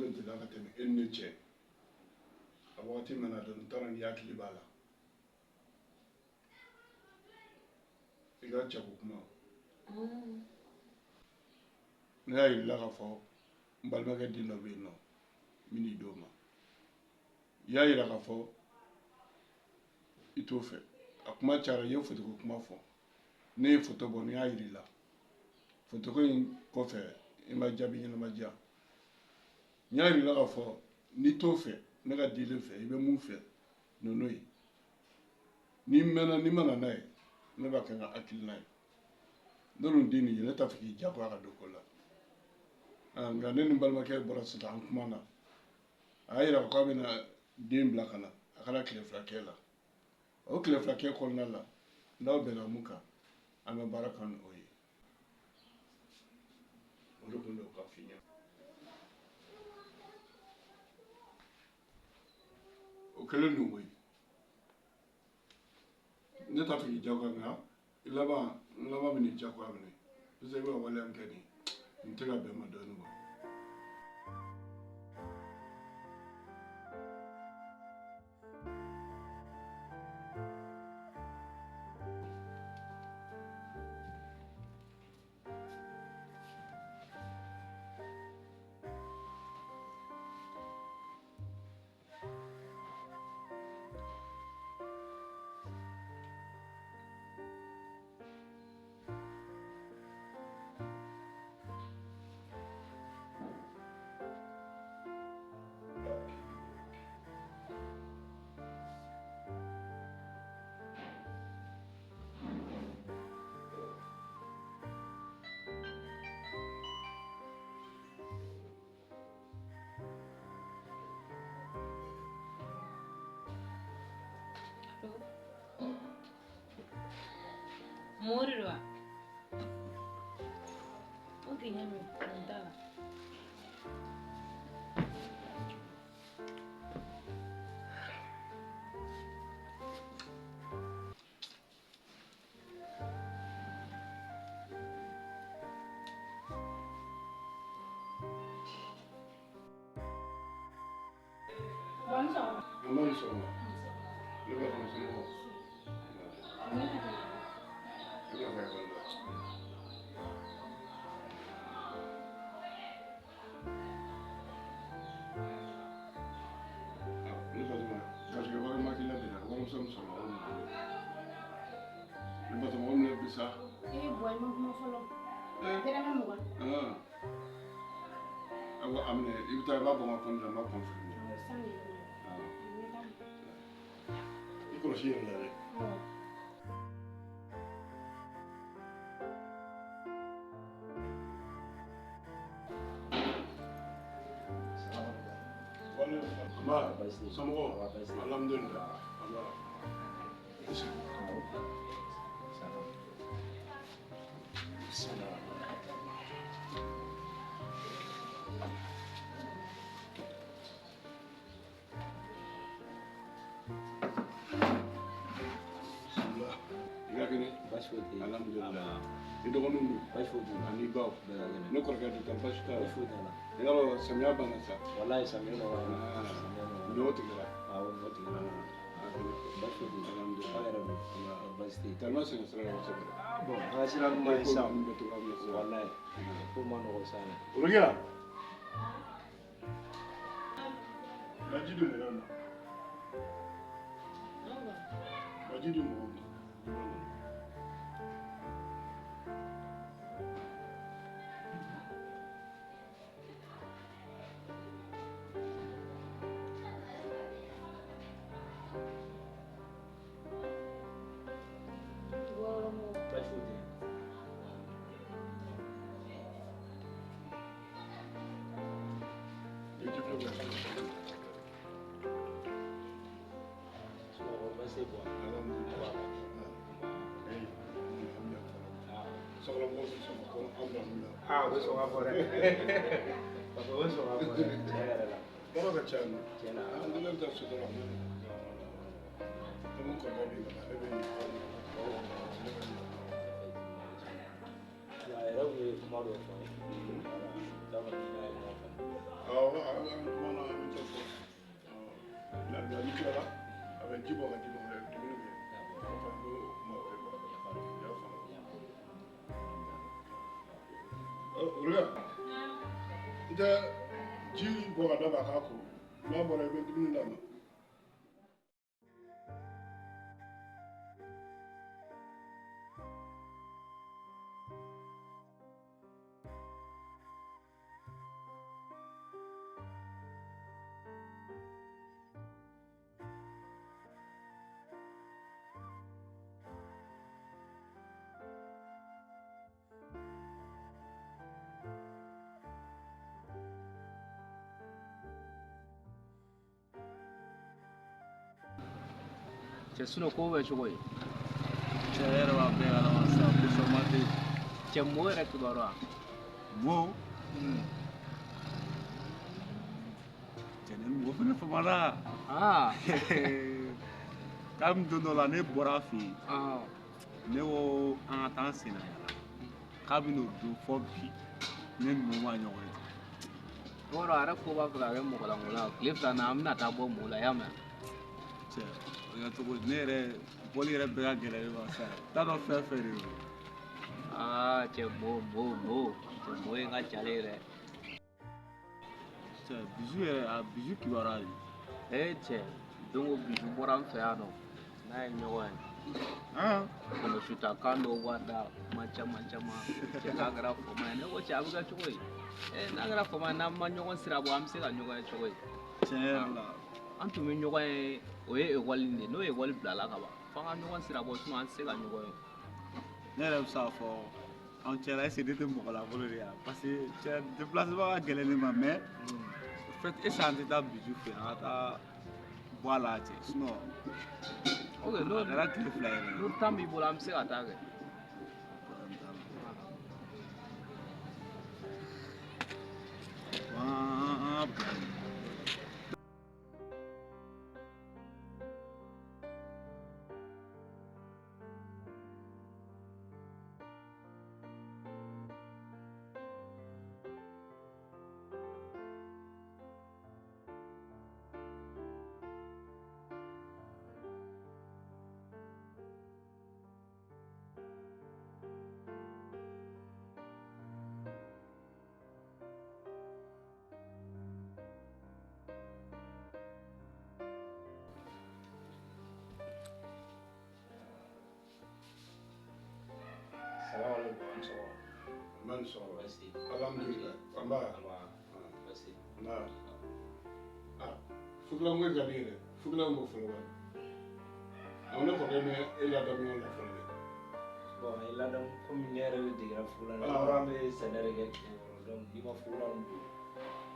dɔ delila ka tɛmɛ e ni ne cɛ. A wagati mɛnna dɔɔni, n t'a dɔn n'i hakili b'a la. I ka cɛko kuma. Ne y'a yir'i la k'a fɔ n balimakɛ den dɔ bɛ yen nɔ min n'i d'o ma. I y'a yira k'a fɔ i t'o fɛ. A kuma cayara, i ye fotoko kuma fɔ. Ne ye foto bɔ, ne y'a yir'i la. Fotoko in kɔfɛ, i ma jaabi ɲɛnama di yan. N y'a yir'i la k'a fɔ n'i t'o fɛ, ne ka dilen fɛ, i bɛ mun fɛ, n'o ye. N'i mɛnna, n'i ma na n'a ye, ne b'a kɛ n ka hakilina ye. Ne dun den nin ye, ne t'a fɛ k'i diyagoya ka don ko la. Nka ne ni n balimakɛ bɔra sisan, an kuma na. A y'a yira k'a bɛna den bila ka na, a kana tile fila kɛ la. O tile fila kɛ kɔnɔna la, n'aw bɛnna mun kan, an bɛ baara kɛ n'o ye. O de kun don k'a f'i ɲɛna. O kɛlen don koyi. Ne t'a fɛ k'i diyagoya nka i laban n laban bɛ n'i diyagoya minɛ. Parce que i bɛ ka waleya min kɛ nin ye, nin tɛ ka bɛn n ma dɔɔnin quoi. Mori do wa? Ok, n y'a mɛn, n t'a la. An b'a ni sɔgɔma. Ne b'a fɔ somɔgɔw. Ne b'a fɔ ekɔli la. Ne Fatuma, garijɛgɛ wari ma k'i la bi dɛ, warimisɛn min sɔrɔla o nana. Ne Fatuma, o minɛ bi sa. E bɔ i ma kuma fɔlɔ. Dɛrɛmɛ 20. Awɔ, a minɛ, i bɛ taa i b'a bɔ n ka compte la, n b'a confirmer. I kɔlɔsi i yɛrɛ la dɛ. Nba, somɔgɔw? Alhamdulilah. Nba. I sigi. Bismillah. I ka kɛnɛ? Baasi foyi tɛ yen. Alhamdulilah. I dɔgɔninw dun? Baasi foyi t'u la. Ani baw? Bɛɛ ka kɛnɛ. Ne kɔrɔkɛ dun ta baasi t'a la? Baasi foyi t'a la. I y'a dɔn samiya banna sa. Walayi samiya nɔgɔyara. Samiya nɔgɔyara. Ɲɔ tigɛra. Awɔ, ɲɔ tigɛra. Baasi foyi tɛ yen. Alhamdulilah. Aw yɛrɛ dun? Baasi tɛ yen. Tari ma sɛgɛn sira la kosɛbɛ. Bon, an ka sira dun man ɲi sisan. Ko ninnu bɛ cogoya min na sisan. Walayi. Ko ma nɔgɔn sisan dɛ. Rokiya. Na ji di mɔgɔw ma. Na ji di mɔgɔw ma. Baasi foyi tɛ yen. Somɔgɔw baasi tɛ bɔ? Alhamdulilah. Sokɔnɔmɔgɔw tɛ sɔn ko an bila mun na. Aa, u bɛ sɔn k'a fɔ dɛ. Papa, u bɛ sɔn k'a fɔ dɛ. Tiɲɛ yɛrɛ la. Baara ka ca yan nɔ. Tiɲɛ na. An bɛ taa so dɔrɔn. Komi n kɔrɔkɛ bɛ yen, ale bɛ yen. A yɛrɛ kun ye kuma kuma dɔw fɔ n ye. T'a dɔn ni n'a ye ɲɔgɔn faamu. Awɔ, an kumana, an bɛ dɔ fɔ. Labila ni tilala, a bɛ ji bɔ ka di ma, a bɛ dumuni kɛ. Kɔfɛ an bɛ o kuma kɛ. I y'a faamu? Oroya, n tɛ ji bɔ ka d'a ma a k'a ko. N'a bɔra, i bɛ dumuni d'a ma. Cɛ, sinɔ ko bɛ cogo ye? Cɛ yɛrɛ b'a bɛɛ kalama sisan, ko sɔn tɛ. Cɛ, mo yɛrɛ kibaruya? Mo cɛ, ne mɔgɔ fɛnɛ famana. Kabini don dɔ la ne bɔra a fɛ yen, ne ko an ka taa an senna yala. Kabini o don fɔ bi, ne ni mo ma ɲɔgɔn ye. O yɔrɔ a yɛrɛ ko b'a fɛ ka kɛ mɔgɔ lankolon ye. Tile fila na, an bɛna taa bɔ mo la, i y'a mɛn? Cɛ, o kɛ cogo di? Ne yɛrɛ bɔli yɛrɛ bɛɛ ka gɛlɛn ne ma sisan, t'a dɔn fɛn fɛn de don. Aa cɛ, mo mo mo, cɛ, mo ye n ka jalen yɛrɛ. Cɛ, Bijou yɛrɛ, a Bijou kibaruya de. Ee cɛ, don ko Bijou bɔra n fɛ yan nɔ, n'a ye ɲɔgɔn ye. Kɔnɔsuta kan dɔw b'a da, kuma caman caman. Cɛ, k'a kɛra fama ye. Ne ko cɛ, a bɛ kɛ cogo di? Ee, n'a kɛra fama ye, n'an ma ɲɔgɔn sira bɔ, an bɛ se ka ɲɔgɔn ye cogo di? Tiɲɛ yɛrɛ la. An tun bɛ ɲɔgɔn ye, o ye ekɔli de ye. N'o ekɔli bilala ka ban, f'an ka ɲɔgɔn sira bɔ, sinon an tɛ se ka ɲɔgɔn ye. Ne yɛrɛ bɛ se k'a fɔ anw cɛla, est ce que ne tɛ mɔgɔ lankolon de ye wa? Parce que cɛ, déplacement ka gɛlɛn ne ma, mais au fait, est ce que an tɛ taa Bijou fɛ yen, an ka taa bɔ a la cɛ? Sinon ok, n'o a kɛra tile 2 yɛrɛ. N'o temps b'i bolo, an bɛ se ka taa kɛ. An ka bila yen. Salamu alaikum, an sɔgɔma. An ni sɔgɔma. Baasi tɛ? Alhamdulilayi. An ba. Nba, baasi tɛ? Nba. Ah, fugulan ko ka di yɛrɛ. Fugulan b'o fɔlɔ wa? Awɔ, ne kɔrɔkɛ bɛ e ladamu ɲɔgɔn la fɔlɔ dɛ. Bon, i ladamu komi ne yɛrɛ de degera fugulan na. Yɔrɔ an bɛ sɛnɛ de kɛ tile kɔrɔ, donc n'i ma fugulan don,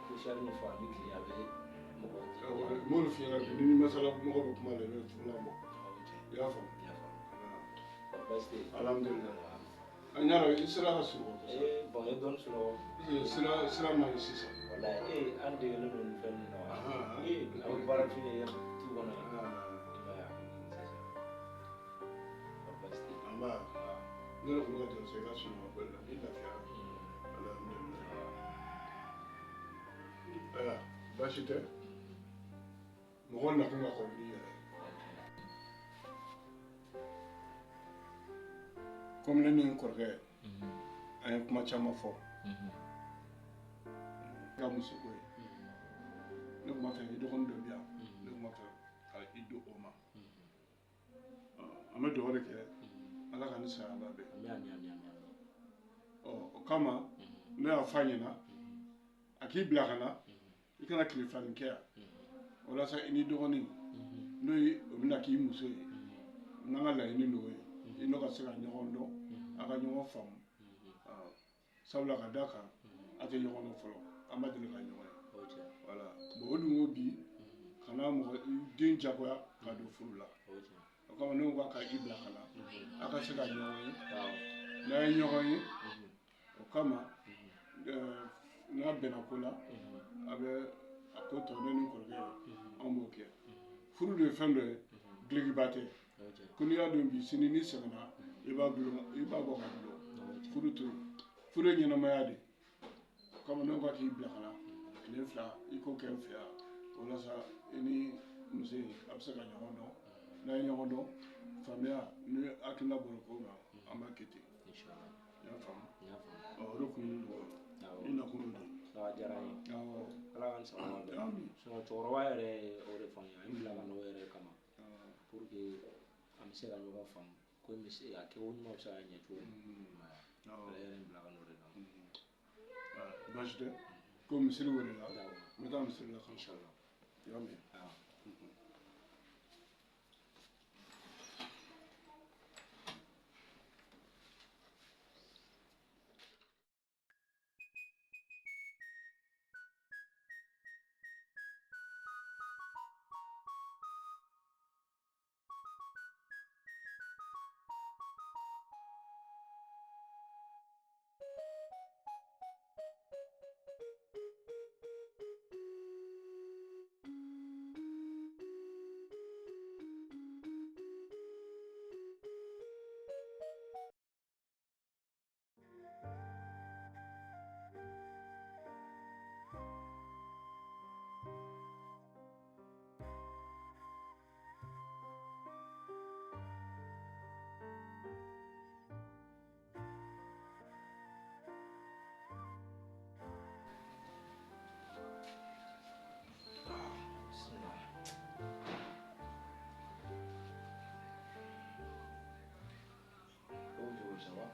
poussière ni fɛnw, a bɛ tile, a bɛ mɔgɔ. Awɔ, n b'olu f'i ɲɛna bi, ni masala mɔgɔ bɛ kuma la, i bɛ fugulan bɔ. I y'a faamu? I y'a faamu. Baasi tɛ? Alhamdulilayi. An y'a dɔn i sera ka sunɔgɔ kosɛbɛ. Ee bon, n ye dɔɔnin sunɔgɔ. Sira sira man ɲi sisan. Walayi, ee an degelen don nin fɛn ninnu na wa. Ee, a bɛ baara f'i ye tu kɔnɔ yen. I m'a ye wa? C'est ça. Baasi tɛ? An ba. Ne yɛrɛ tun bɛ ka jɔ i ka sunɔgɔ bɔli la, n'i lafiyara. Alhamdulilayi. Ayiwa, baasi tɛ. Mɔgɔ nakun ka kɔrɔ n'i yɛrɛ ye. Komi ne ni n kɔrɔkɛ, an ye kuma caman fɔ. I ka musoko ye. Ne tun b'a fɛ i dɔgɔnin dɔ bɛ yan. Ne tun b'a fɛ ka i di o ma. An bɛ dugawu de kɛ. Ala ka ni saya bɛn. Ɔ, o kama, ne y'a f'a ɲɛna, a k'i bila ka na, i kana tile filanin kɛ yan. Walasa i ni dɔgɔnin, n'o ye o bɛna k'i muso ye, n'an ka laɲini n'o ye, i n'o ka se ka ɲɔgɔn dɔn, a ka ɲɔgɔn faamu. Sabula ka d'a kan, a tɛ ɲɔgɔn dɔn fɔlɔ, an ma deli ka ɲɔgɔn ye. Voilà. Bon, o dun ko bi, kana mɔgɔ den jagoya ka don furu la. O kama ne ko k'a i bila ka na, a ka se ka ɲɔgɔn ye. N'a ye ɲɔgɔn ye, o kama, n'a bɛnna ko la, a bɛ a ko tɔ ne ni n kɔrɔkɛ ye, anw b'o kɛ. Furu de ye fɛn dɔ ye, dulokiba tɛ. Ko n'i y'a don bi, sini n'i sɛgɛnna, i b'a dulon, i b'a bɔ ka dulon. Furu to yen. Furu ye ɲɛnamaya de ye. O kama ne ko k'i bila ka na tile 2 i k'o kɛ n fɛ yan walasa i ni muso in a bɛ se ka ɲɔgɔn dɔn. N'a ye ɲɔgɔn dɔn, faamuya ni hakilina bɔra ko ma, an b'a kɛ ten. Inshallah. I y'a faamu? N y'a faamu. Ɔ, o de kun ye ne don. I nakun y'o de ye. A diyara n ye. Awɔ. Ala k'an sababa bɛn. Amin. Sinon cɛkɔrɔba yɛrɛ ye o de fɔ n ye, a ye n bila ka na o yɛrɛ kama. Pour que an bɛ se ka ɲɔgɔn faamu, ko in bɛ se a kɛko ɲuman bɛ se ka ɲɛ cogo min. Ale yɛrɛ ye n bila ka na o de kama. Baasi tɛ. Ko misiri welela. Awɔ. N bɛ taa misiri la ka na. Inshallah. I y'a mɛn? Awɔ. Bonjour, ça va?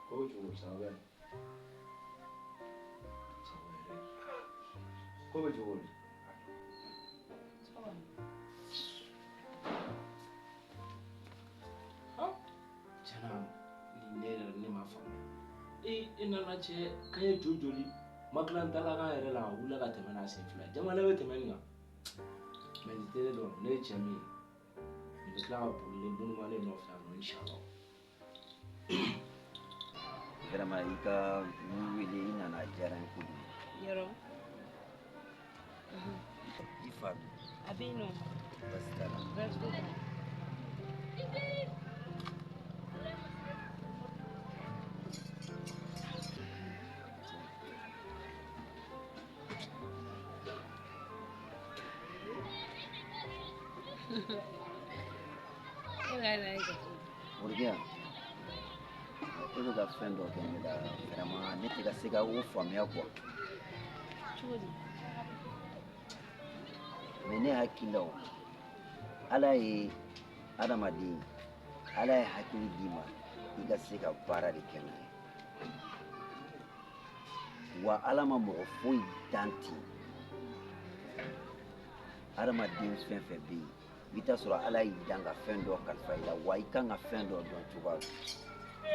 Bonjour, ça va? Ça va yɛrɛ. Ko bɛ cogo di? Tiɲɛna nin ne yɛrɛ ne m'a faamu. E nana cɛ k'an ye joli joli makilan dalakan yɛrɛ la a wulila ka tɛmɛ n'a sen fila ye. Jamana bɛ tɛmɛ nin kan. Mais nin tɛ ne dɔn, ne ye cɛ min ye. Nin bɛ tila ka boli ne munumunu ne nɔfɛ yan nɔ inshallah. Vraiment i ka n wele i nana a diyara n ye kojugu. Yɔrɔ. I fa dun? A bɛ yen nɔ. Baasi t'a la. Baasi t'a la. E b'a lajɛ ka fɔ. Worokiya, e bɛ ka fɛn dɔ kɛ ne la vraiment ne tɛ ka se ka o faamuya quoi. Cogo di? Mais ne hakili la o, Ala ye adamaden, Ala ye hakili d'i ma i ka se ka baara de kɛ n'a ye. Wa Ala ma mɔgɔ foyi dan ten. Adamaden fɛn fɛn bɛ yen, i bɛ taa sɔrɔ Ala y'i dan ka fɛn dɔ kalifa i la, wa i kan ka fɛn dɔ dɔn cogoya dɔ.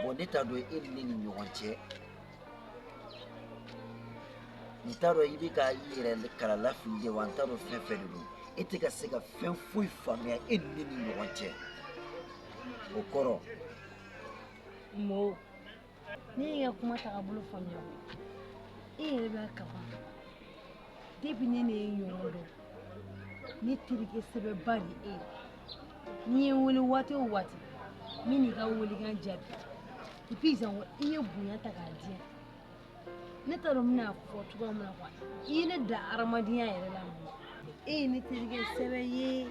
Bon ne t'a dɔn e ni ne ni ɲɔgɔn cɛ, n t'a dɔn i bɛ ka i yɛrɛ kala lafili de wa, n t'a dɔn fɛn fɛn de don. E tɛ ka se ka fɛn foyi faamuya e ni ne ni ɲɔgɔn cɛ. O kɔrɔ. Mo, ne y'i ka kuma tagabolo faamuya koyi. E yɛrɛ b'a kaban. Depuis ne n'e ye ɲɔgɔn dɔn, ne terikɛ sɛbɛba de e ye. N'i ye n wele waati o waati, n bɛ n'i ka welekan jaabi. Et puis zango i ye bonya ta k'a di yan. Ne t'a dɔn n bɛna fɔ cogoya min na quoi. I ye ne dan hadamadenya yɛrɛ la mun. E ye ne terikɛ sɛbɛ ye,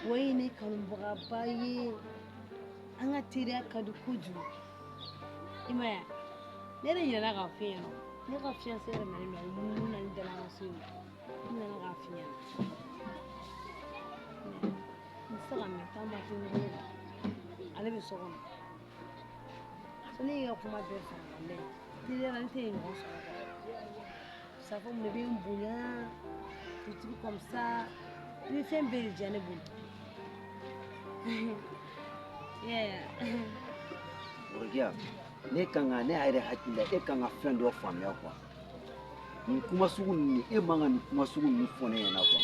wa e ye ne kanubagaba ye. An ka teriya ka di kojugu. I m'a ye wa? Ne yɛrɛ ɲinɛna k'a f'i ɲɛna. Ne ka fiancé yɛrɛ nalen don, a bɛ munumunu na ni dala an ka so in na. N nana k'a f'i ɲɛna. N tɛ se ka mɛn temps ma to n bolo. Ale bɛ so kɔnɔ. Ne y'i ka kuma bɛɛ faamu walayi. Teriya la ne tɛ ɲɔgɔn sɔrɔ quoi. Safa mun de bɛ n bonya, des trucs comme ça. I bɛ fɛn bɛɛ de diya ne bolo. Yeah. Worokiya, ne kan ka ne yɛrɛ hakili la e kan ka fɛn dɔ faamuya quoi. Nin kuma sugu ninnu e man ka nin kuma sugu ninnu fɔ ne ɲɛna quoi.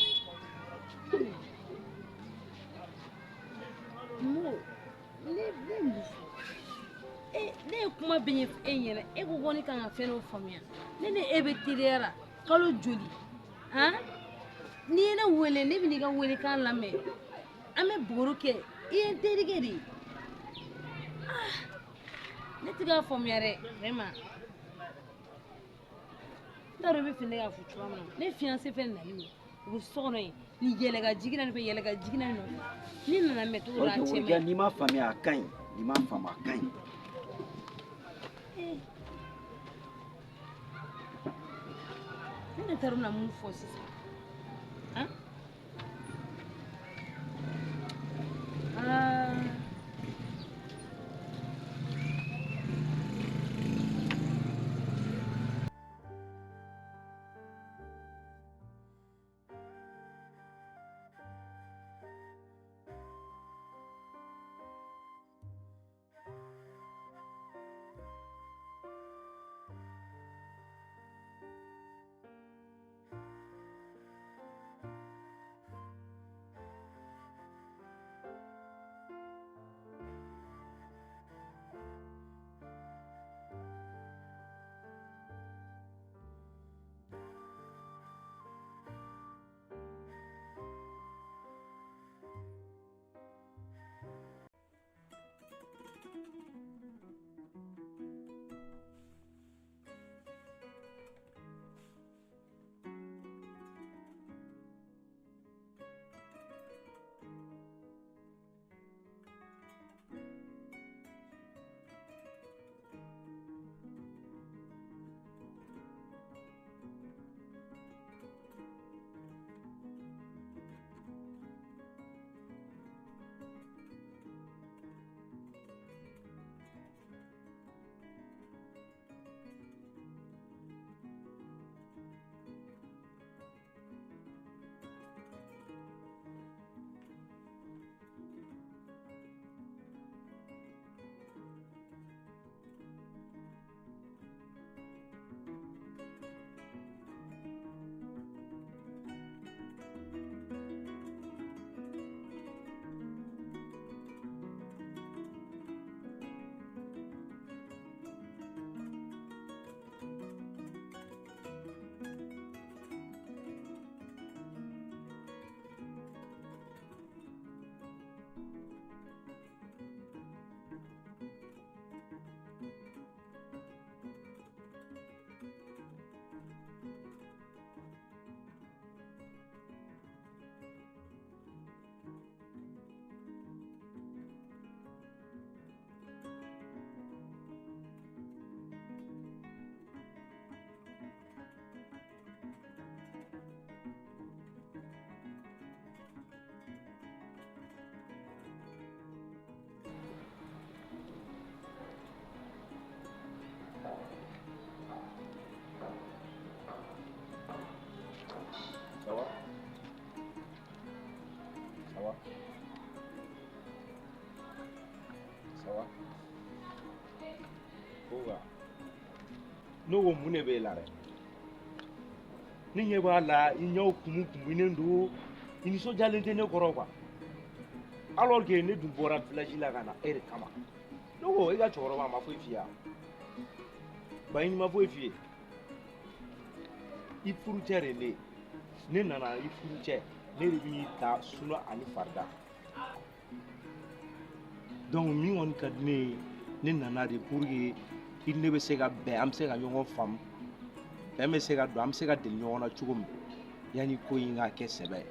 Mo, ne mun fɔ? Ne ye kuma bɛɛ ɲɛfɔ e ɲɛna, e ko ko ne kan ka fɛn dɔ faamuya. Ne ni e bɛ teriya la kalo joli? Han? N'i ye ne wele, ne bɛ n'i ka welekan lamɛn. An bɛ baro kɛ. I ye n terikɛ de ye. Ne tɛ k'a faamuya dɛ, vraiment. N t'a dɔn i bɛ fɛ ne k'a fɔ cogoya min na. Ne fiancé fɛnɛ nalen don. U bɛ so kɔnɔ yen. Ni yɛlɛ ka jigin na nin fɛ, yɛlɛ ka jigin na nin nɔfɛ. Ni nana mɛn cogo dɔ la, a Ok, cɛ man Worokiya, ɲi. n'i m'a faamuya a ka ɲi. N'i m'a faamu a ka ɲi. Ne de t'a dɔn n bɛna mun fɔ sisan. Han? Ah. Ça va? Ça va? Ça va? Koga. Ne ko mun de b'e la dɛ? Ne ɲɛ b'a la i ɲɛw kumu kumunen don, i nisɔndiyalen tɛ ne kɔrɔ quoi. Alors que ne dun bɔra village la ka na e de kama. Ne ko e ka cɛkɔrɔba ma foyi f'i ye wa? Baɲini ma foyi f'i ye? I furucɛ de ye ne ye. Ne nana i furucɛ, ne de b'i ta suna ani farida. Donc min kɔni ka di ne ye, ne nana de pour que i ni ne bɛ se ka bɛn, an bɛ se ka ɲɔgɔn faamu, bɛn bɛ se ka don, an bɛ se ka deli ɲɔgɔn na cogo min yanni ko in ka kɛ sɛbɛ ye.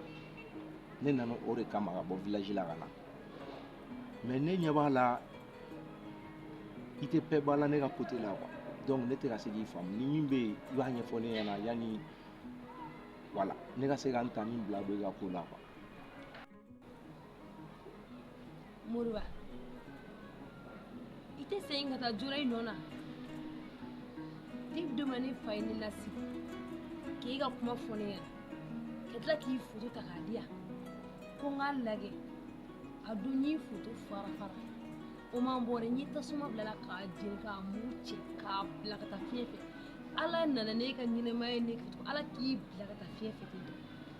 Ne nana o de kama ka bɔ village la ka na. Mais ne ɲɛ b'a la i tɛ paix ba la ne ka côté la quoi. Donc ne tɛ ka se k'i faamu. Ni min bɛ yen, i b'a ɲɛfɔ ne ɲɛna yanni voilà ne ka se ka n ta ni bila don i ka ko la quoi. Moriba, i tɛ segin ka taa joona i nɔ na. Depuis don min na ne fa ye ne lasigi k'e ka kuma fɔ ne ɲɛna, ka tila k'i foto ta k'a di yan ko n k'a lajɛ, a don n y'i foto fara fara, o man bɔ dɛ, n ye tasuma bila la k'a jeni k'a mugu cɛ k'a bila ka taa fiɲɛ fɛ. Ala nana n'e ka ɲɛnɛmaya ye ne fɛ tugun, Ala k'i bila ka taa fiɲɛ fɛ ten tɔ.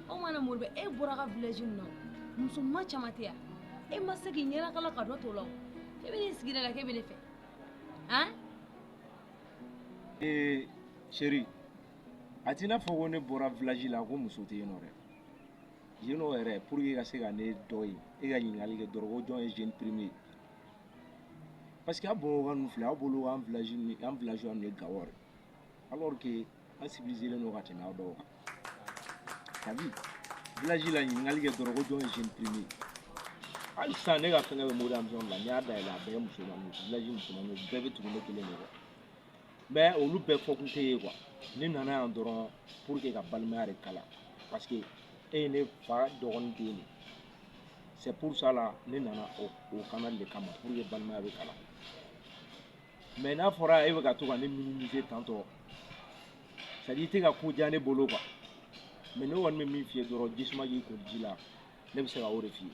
O mana Moriba, e bɔra ka village min na, muso ma caman tɛ yan, e ma se k'i ɲɛnakala ka dɔ t'o la o, e bɛ n'i sigi ne la k'e bɛ ne fɛ han? Ee chérie, a t'i n'a fɔ ko ne bɔra village la ko muso tɛ yen nɔ dɛ. Yen nɔ yɛrɛ pour que i ka se ka ne dɔ ye, e ka ɲininkali kɛ dɔrɔn ko jɔn ye jeune premier ye. Parce que aw Bamakɔ ninnu filɛ, aw bolo an village ni an villageois ninnu ye gawo de. Alors que an civilisé len don ka tɛmɛ aw dɔw kan. T'as vu? Village la ɲininkali kɛ dɔrɔn ko jɔn ye jeune premier. Hali sisan ne ka fɛngɛ bɛ mode Amazon la, n'i y'a dayɛlɛ a bɛɛ ye musomaninw, village musomaninw bɛɛ bɛ tugu ne kelen de kɔ. Mais olu bɛɛ fɔkun tɛ ye quoi. Ne nana yan dɔrɔn pour que ka balimaya de kala. Parce que e ye ne fa dɔgɔnin den de ye. C'est pour ça là ne nana o canal de kama pour que balimaya bɛ kala. Mais n'a fɔra e bɛ ka to ka ne minimiser tantɔ, c'est à dire i tɛ ka ko diya ne bolo quoi. Mais ne kɔni bɛ min f'i ye dɔrɔn, jisuma k'i koli ji la, ne bɛ se ka o de f'i ye.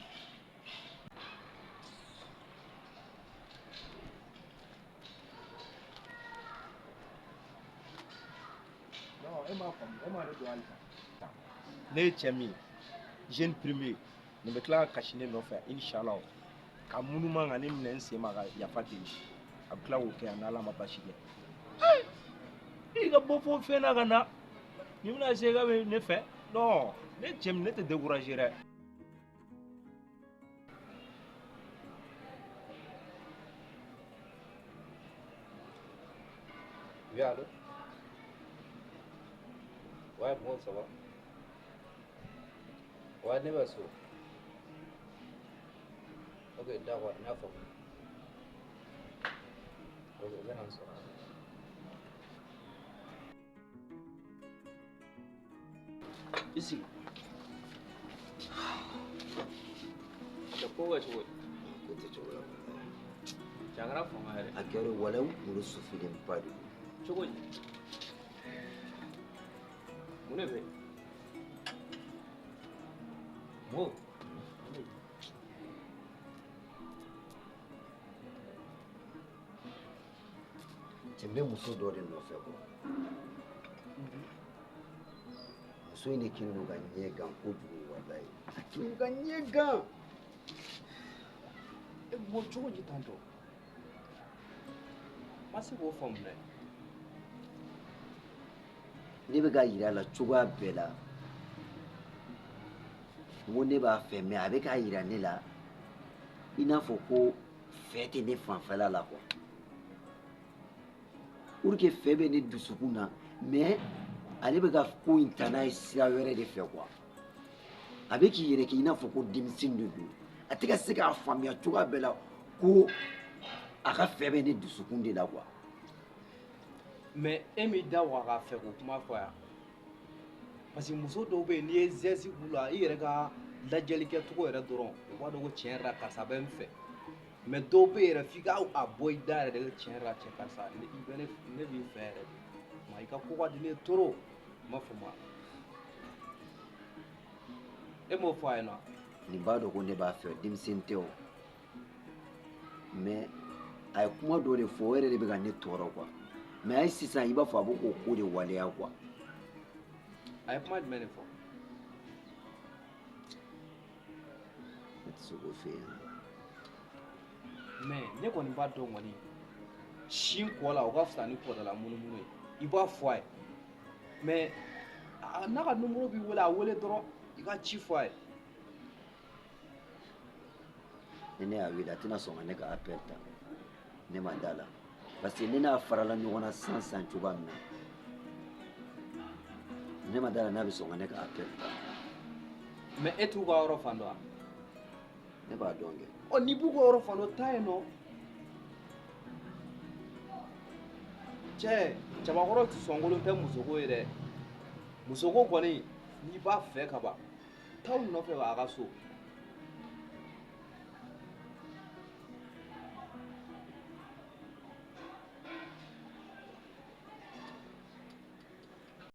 Non, e m'a faamu, e m'a ne dɔn halisa. Ne ye cɛ min ye, jeune premier, nin bɛ tila ka kasi ne nɔfɛ inshallah ka munuma ka ne minɛ n sen ma ka yafa deli. A bɛ tila k'o kɛ yan n'Ala ma baasi kɛ. I ka bɔ fo fɛn na ka na nin bɛna se k'a bɛ ne fɛ. Non, ne cɛ min, ne tɛ décourager dɛ. Oui, allô? Ouais, bon, ça va. Ouais, ne bɛ so. Ok, d'accord, n y'a faamu. Ok, n bɛna n sɔrɔ. I sigi. Cɛ ko bɛ cogo di? Ko tɛ cogo la. Cɛ a kɛra fanga yɛrɛ. A kɛra walayi, n kunkolo sufilenba de don. Cogo di? Mun de bɛ yen? Mo. Cɛ n bɛ muso dɔ de nɔfɛ quoi. Muso in de kɛlen don ka ɲɛ gan kojugu walayi. A kɛlen don ka ɲɛ gan. E mo cogo di tantɔ? Ma se k'o faamu dɛ. Ne bɛ ka yira a la cogoya bɛɛ la. N ko ne b'a fɛ, mais a bɛ k'a yira ne la i n'a fɔ ko fɛ tɛ ne fanfɛla la quoi. Pour que fɛ bɛ ne dusukun na, mais ale bɛ ka ko in ta n'a ye sira wɛrɛ de fɛ quoi. A bɛ k'i yɛrɛ kɛ i n'a fɔ ko denmisɛnnin de don. A tɛ ka se k'a faamuya cogoya bɛɛ la ko a ka fɛ bɛ ne dusukun de la quoi. Mais e m'i da waga a fɛ k'o kuma fɔ yan. Parce que muso dɔw bɛ yen, n'i ye zɛsi k'u la, i yɛrɛ ka lajɛli kɛcogo yɛrɛ dɔrɔn, u b'a dɔn ko tiɲɛ yɛrɛ la karisa bɛ n fɛ. Mais dɔw bɛ yen yɛrɛ f'i ka a bɔ i da yɛrɛ de ko tiɲɛ yɛrɛ la cɛ karisa ne i bɛ ne b'i fɛ yɛrɛ de. Ma i ka ko ka di ne ye trop. N m'a faamu wa? E m'o fɔ a ɲɛna? Nin b'a dɔn ko ne b'a fɛ, denmisɛnnin tɛ o. Mais a ye kuma dɔ de fɔ, o yɛrɛ de bɛ ka ne tɔɔrɔ quoi. Mais hali sisan i b'a fɔ a bɛ k'o ko de waleya quoi. A ye kuma jumɛn de fɔ? Ne tɛ se k'o f'e ɲɛna. Mais ne kɔni b'a dɔn kɔni, sin kɔ la o ka fisa ni kɔdala munumunu ye. I b'a fɔ a ye. Mais n'a ka numéro b'i wele, a wele dɔrɔn i ka ci fɔ a ye. Ni ne y'a wele, a tɛna sɔn ka ne ka appel ta. Ne ma da la. Parce que ne n'a farala ɲɔgɔn na san san cogoya min na, ne ma da la n'a bɛ sɔn ka ne ka appel ta. Mais e t'u ka yɔrɔ fan dɔn wa? Ne b'a dɔn kɛ. Ɔ n'i b'u ka yɔrɔ fan dɔn, taa yen nɔ. Cɛ, cɛbakɔrɔ tɛ sɔnkolon tɛ musoko ye dɛ. Musoko kɔni, n'i b'a fɛ ka ban, taa u nɔfɛ a ka so.